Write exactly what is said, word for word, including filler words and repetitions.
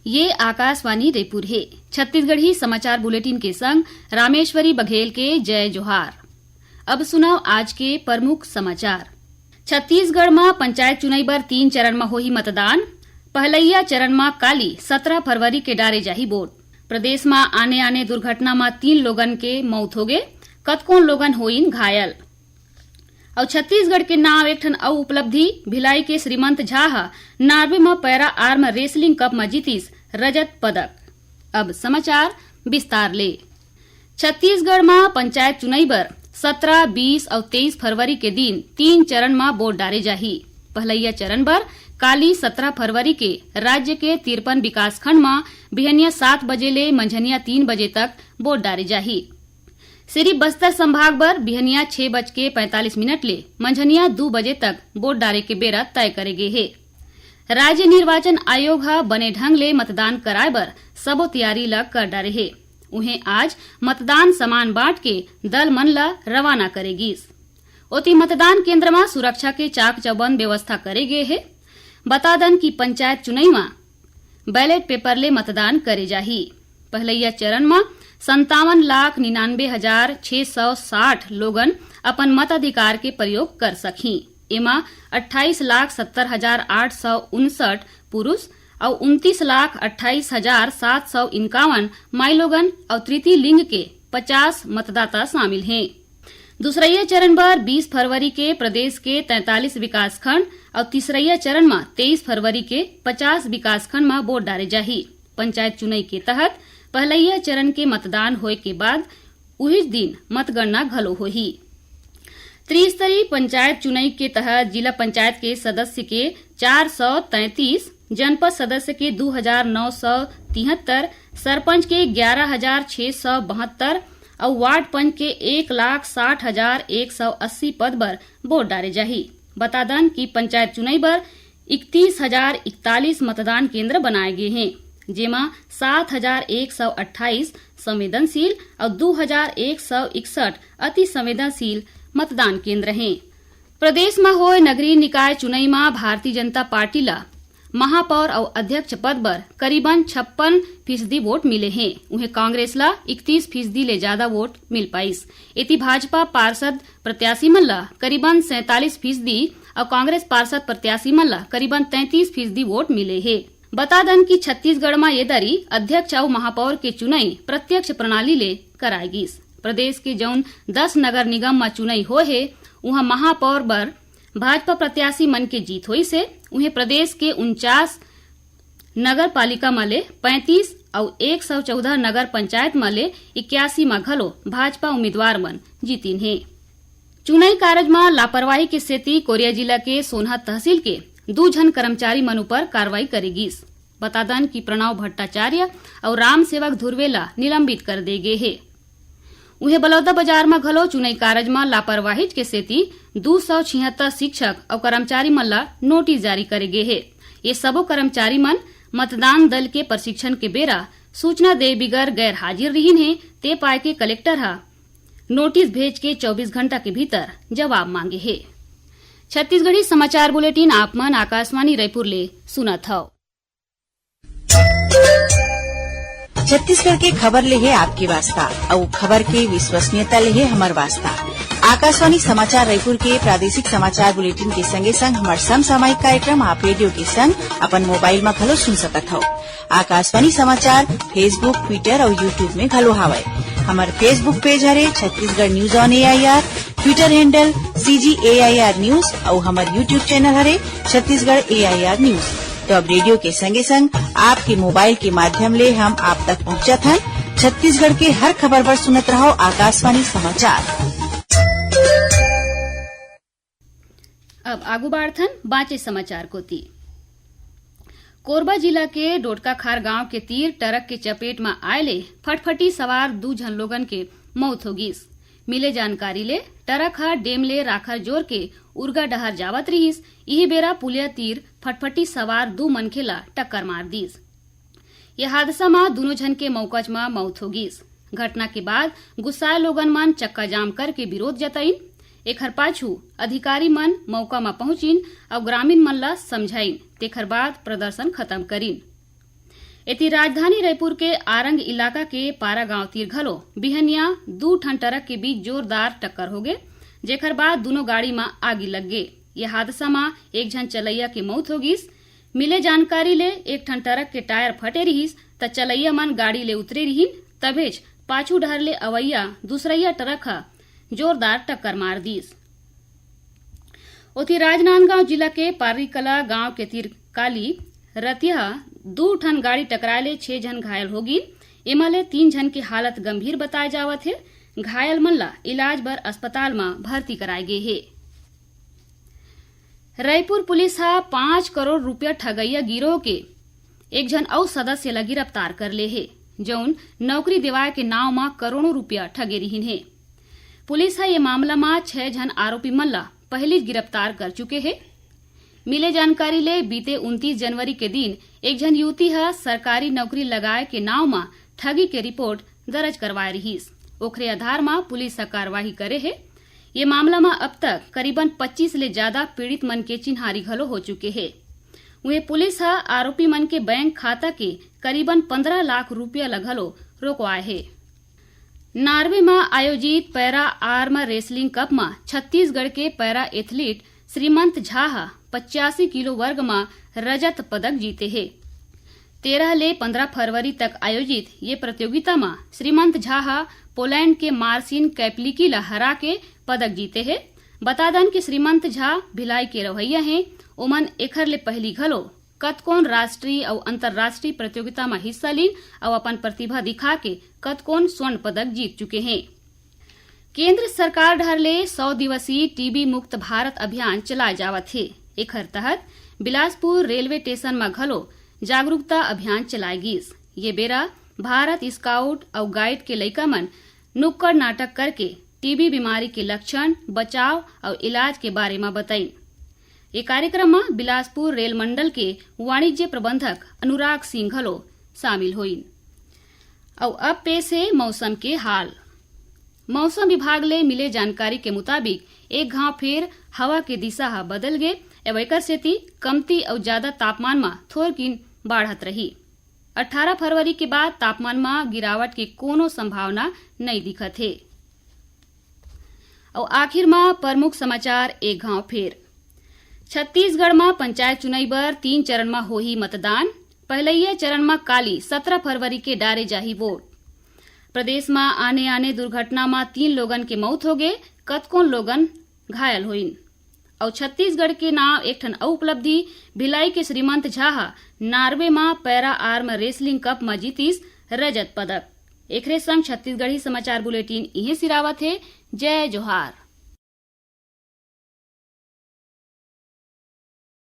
ये आकाशवाणी रायपुर हे। छत्तीसगढ़ी समाचार बुलेटिन के संग रामेश्वरी बघेल के जय जोहार। अब सुनव आज के प्रमुख समाचार। छत्तीसगढ़ म पंचायत चुनई बर तीन चरण म होही मतदान। पहलइया चरण म काली सत्रह फरवरी के डारे जाही वोट। प्रदेश म आने-आने दुर्घटना म तीन लोगन के मौत होगे, कतकोन लोगन होइन घायल। अउ छत्तीसगढ़ के नाव एक ठन अउ उपलब्धि, भिलाई के श्रीमंत झा ह नॉर्वे म पैरा आर्म रेसलिंग कप म जीतिस रजत पदक। अब समाचार विस्तार ले। छत्तीसगढ़ म पंचायत चुनई बर सत्रह, बीस अउ तेईस फरवरी के दिन तीन चरण म वोट डारे जाही। पहलइया चरण बर काली सत्रह फरवरी के राज्य के तिरपन विकासखंड म बिहनिया सात बजे ले मंझनिया तीन बजे तक वोट डारे जाही। सिरिफ बस्तर संभाग बर बिहनिया छह बज के पैंतालीस मिनट ले मंझनिया दू बजे तक वोट डारे के बेरा तय करे गे हे। राज्य निर्वाचन आयोग ह बने ढंग ले मतदान कराए बर सबो तैयारी ल कर डारे हे। उहें, आज मतदान सामान बांट के दल मन ल रवाना करे गिस। ओती, मतदान केंद्र म सुरक्षा के चाक चौबंद व्यवस्था करे गे हे। बता दन कि पंचायत चुनई म बैलेट पेपर ले मतदान करे जाही। पहलइया चरण म संतावन लाख निन्यानबे हजार छह सौ साठ लोगन अपन मताधिकार के प्रयोग कर सकही। एमा अट्ठाईस लाख सत्तर हजार आठ सौ उनसठ पुरुष अउ उनतीस लाख अट्ठाईस हजार सात सौ इक्यावन माईलोगन अउ तृतीय लिंग के पचास मतदाता शामिल हें। दूसरइया चरण बर बीस फरवरी के प्रदेश के तैंतालीस विकासखंड अउ तीसरइया चरण म तेईस फरवरी के पचास विकासखंड म वोट डारे जाही। पंचायत चुनई के तहत पहलइया चरण के मतदान होए के बाद उहीच दिन मतगणना घलो होही। त्रिस्तरीय पंचायत चुनई के तहत जिला पंचायत के सदस्य के चार सौ तैंतीस, जनपद सदस्य के दू हजार नौ सौ तिहत्तर, सरपंच के ग्यारह हजार छह सौ बहत्तर अउ वार्ड पंच के एक लाख साठ हजार एक सौ अस्सी पद बर वोट डारे जाही। बता दन कि पंचायत चुनई बर इकतीस हजार इकतालीस मतदान केंद्र बनाए गे हें, जेमा सात हजार एक सौ अट्ठाईस संवेदनशील अउ दू हजार एक सौ इकसठ अति संवेदनशील मतदान केंद्र हें। प्रदेश म होए नगरीय निकाय चुनई म भारतीय जनता पार्टी ल महापौर अउ अध्यक्ष पद बर करीबन छप्पन फीसदी वोट मिले हें। उहें, कांग्रेस ल इकतीस फीसदी ले जादा वोट मिल पाइस। एती, भाजपा पार्षद प्रत्याशी मन ल करीबन सैंतालीस फीसदी अउ कांग्रेस पार्षद प्रत्याशी मन ल करीबन तैंतीस फीसदी वोट मिले हे। बता दन कि छत्तीसगढ़ म ये दरी अध्यक्ष अउ महापौर के चुनई प्रत्यक्ष प्रणाली ले कराए गिस। प्रदेश के जउन दस नगर निगम म चुनई होए हे, उहां महापौर बर भाजपा प्रत्याशी मन के जीत होइस हे। उहें, प्रदेश के उनचास नगर पालिका म ले पैंतीस अउ एक सौ चौदह नगर पंचायत म ले इक्यासी म घलो भाजपा उम्मीदवार मन जीतिन हे। चुनई कारज म लापरवाही के सेती कोरिया जिला के सोनहा तहसील के दू झन कर्मचारी मन ऊपर कार्रवाई करे गिस। बता दन कि प्रणव भट्टाचार्य अउ रामसेवक धुर्वे ल निलंबित कर दे गे हे। उहें, बलौदाबाजार म घलो चुनई कारज म लापरवाहीच के सेती दू सौ छिहत्तर शिक्षक अउ कर्मचारी मन ल नोटिस जारी करे गे हे। ये सबो कर्मचारी मन मतदान दल के प्रशिक्षण के बेरा सूचना दे बिगर गैर हाजिर रिहिन हे, ते पाय के कलेक्टर ह नोटिस भेज के चौबीस घंटा के भीतर जवाब मांगे हे। छत्तीसगढ़ी समाचार बुलेटिन आप मन आकाशवाणी रायपुर ले सुनत हव। छत्तीसगढ़ के खबर ले हे आपके वास्ता, अउ खबर के विश्वसनीयता ले हे हमर वास्ता। आकाशवाणी समाचार रायपुर के प्रादेशिक समाचार बुलेटिन के संगे संग हमर समसामयिक कार्यक्रम आप रेडियो के संग अपन मोबाइल म घलो सुन सकत हव। आकाशवाणी समाचार Facebook, Twitter अउ YouTube में घलो हावय। हमर Facebook पेज हरे Chhattisgarh news on AIR, Twitter handle CG AIR news अउ हमर YouTube चैनल हरे छत्तीसगढ़ एआईआर न्यूज। तो अब रेडियो के संगे संग आपके मोबाइल के माध्यम ले हम आप तक पहुंचत हन। छत्तीसगढ़ के हर खबर बर सुनत रहो आकाशवाणी समाचार। अब आगू बाढ़थन बांचे समाचार कोती। कोरबा जिला के डोडकाखार गांव के तीर ट्रक के चपेट म आए ले फटफटी सवार दू झन लोगन के मौत हो गिस। मिले जानकारी ले ट्रक ह डेम ले राखर जोर के उरगा डहर जावत रिहिस। इही बेरा पुलिया तीर फटफटी सवार दू मनखे ला टक्कर मार दिस। ये हादसा म दूनों झन के मौकच म मौत हो गिस। घटना के बाद गुस्साए लोगन मन चक्का जाम करके विरोध जताइन। एखर पाछू अधिकारी मन मौका म पहुंचिन अउ ग्रामीण मन ल समझाइन, तेखर बाद प्रदर्शन खत्म करिन। एती राजधानी रायपुर के आरंग इलाका के पारा गांव तीर घलो बिहनिया दू ठन ट्रक के बीच जोरदार टक्कर होगे, जेकर बाद दूनों गाड़ी म आगी लग गे। ये हादसा म एक झन चलैया के मौत हो गिस। मिले जानकारी ले एक ठन ट्रक के टायर फटे रिहिस, त चलैया मन गाड़ी ले उतरे रिहिन, तभेच पाछू डहर ले अवैया दूसरैया ट्रक ह जोरदार टक्कर मार दिस। ओती राजनांदगांव जिला के पारीकला गांव के तीर काली रतिहा दू ठन गाड़ी टकराए ले छह झन घायल हो गिन। एमा ले तीन झन के हालत गंभीर बताए जावत हे। घायल मन ला इलाज बर अस्पताल म भर्ती कराए गे हे। रायपुर पुलिस ह पाँच करोड़ रुपया ठगैया गिरोह के एक झन अउ सदस्य ला गिरफ्तार कर ले हे, जउन नौकरी देवाए के नांव म करोड़ों रुपया ठगे रिहिन हे। पुलिस ह ये मामला म छह झन आरोपी मन ला पहिली गिरफ्तार कर चुके हे। मिले जानकारी ले बीते उनतीस जनवरी के दिन एक झन युवती ह सरकारी नौकरी लगाए के नांव म ठगी के रिपोर्ट दर्ज करवाए रिहिस। ओखरे आधार म पुलिस ह कार्रवाई करे हे। ये मामला म अब तक करीबन पच्चीस ले ज्यादा पीड़ित मन के चिन्हारी घलो हो चुके हे। उहें पुलिस ह आरोपी मन के बैंक खाता के करीबन पंद्रह लाख रुपया ल घलो रोकवाए हे। नार्वे म आयोजित पैरा आर्म रेसलिंग कप म छत्तीसगढ़ के पैरा एथलीट श्रीमंत झा ह पचासी किलो वर्ग म रजत पदक जीते हे। तेरह ले पंद्रह फरवरी तक आयोजित ये प्रतियोगिता म श्रीमंत झा ह पोलैंड के मार्सिन कैपलिकी ल हरा के पदक जीते हे। बता दन कि श्रीमंत झा भिलाई के रहवैया हे। ओमन एखर ले पहिली घलो कतकोन राष्ट्रीय अउ अंतर्राष्ट्रीय प्रतियोगिता म हिस्सा लीन अउ अपन प्रतिभा दिखा के कतकोन स्वर्ण पदक जीत चुके हें। केंद्र सरकार डहर ले सौ दिवसीय टीबी मुक्त भारत अभियान चलाए जावत हे। एखर तहत बिलासपुर रेलवे स्टेशन म घलो जागरूकता अभियान चलाए गिस। ये बेरा भारत स्काउट अउ गाइड के लइका मन नुक्कड़ नाटक करके टीबी बीमारी के लक्षण, बचाव अउ इलाज के बारे म बताइन। ये कार्यक्रम म बिलासपुर रेल मंडल के वाणिज्य प्रबंधक अनुराग सिंह घलो शामिल होइन। अउ अब पेश हे मौसम के हाल। मौसम विभाग ले मिले जानकारी के मुताबिक एक घांव फेर हवा के दिशा ह बदल गे, अउ एकर सेती कमती अउ जादा तापमान म थोरकिन बाढ़त रही। अट्ठारह फरवरी के बाद तापमान म गिरावट के कोनो संभावना नइ दिखत हे। अउ आखिर म प्रमुख समाचार एक घांव फेर। छत्तीसगढ़ म पंचायत चुनई बर तीन चरण म होही मतदान। पहिलइया चरण म काली सत्रह फरवरी के डारे जाही वोट। प्रदेश म आने-आने दुर्घटना म तीन लोगन के मउत होगे, कतकोन लोगन घायल होइन। अउ छत्तीसगढ़ के नांव एक ठन अउ उपलब्धि, भिलाई के श्रीमंत झा ह नार्वे म पैरा आर्म रेसलिंग कप म जीतिस रजत पदक। एखरे संग छत्तीसगढ़ी समाचार बुलेटिन इहें सिरावत हे। जय जोहार।